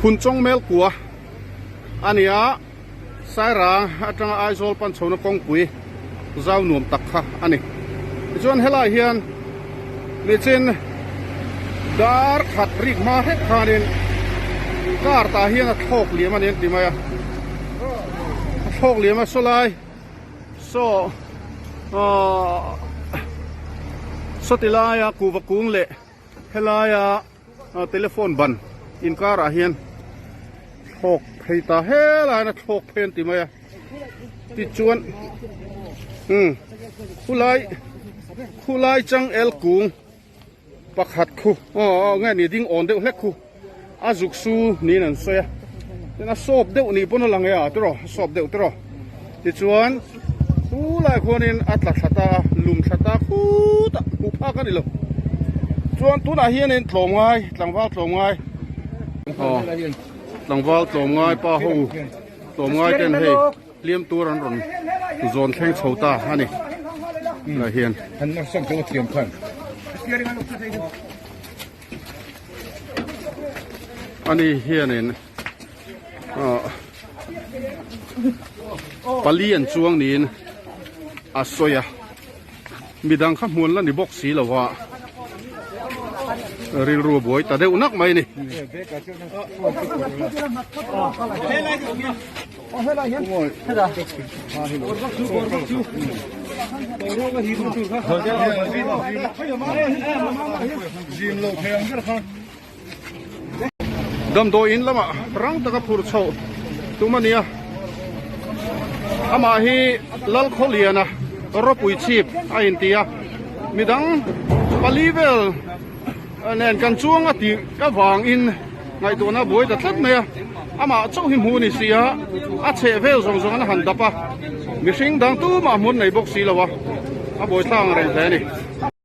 Phunchawng Melkua a ni a, Sairang atanga Aizawl pan chhona kawngpui zau nuam tak kha a ni. Tichuan helai hian nichin dar khat rik hma hrep khanin car tah hian a thlawk liam a ni an ti mai a, a thlawk liam a sawlai saw ahh sawti laia kuhva kung leh helaia Telephone ban inkarah hian thlawk phei ta helai hian a thlawk phei an ti mai a tichuan umm khulai khulai chang el kung pakhat khu aw nge ni ding awn deuh hlek khu a zuk su niin an sawi a tin a sawp deuh nih pawn a lang e a tiraw a sawp deuh tiraw tichuan khulai khuanin a tla thla ta a lum thla ta khutah hmuh phak a ni lo chuan tunah hianin tlawmngai tlangval tlawmngai aw tlangval tlawmngai pa ho tlawmngai ten hei hliam tur an rawn zawn thleng chho ta a ni tunah hian. Ani hianin ah pali an chuang niin a sawi a midang kha hmuan la ni bawk si lo a rilru a buai ta deuh nak mai a ni. Damdawi in lamah rang taka phur chhoh tum a ni a, amah hi Lalkhawliana ropui chhip a inti a, midang pali vel nen kan chuang a tih avangin ngaihtuahna a buai ta tlat mai a, amah chauh hi hmuh a ni si a, a chheh vel zawng zawng an han dap a, mihring dang tumah hmun nei bawk si lo a, a buaithlak ang reng hle a ni.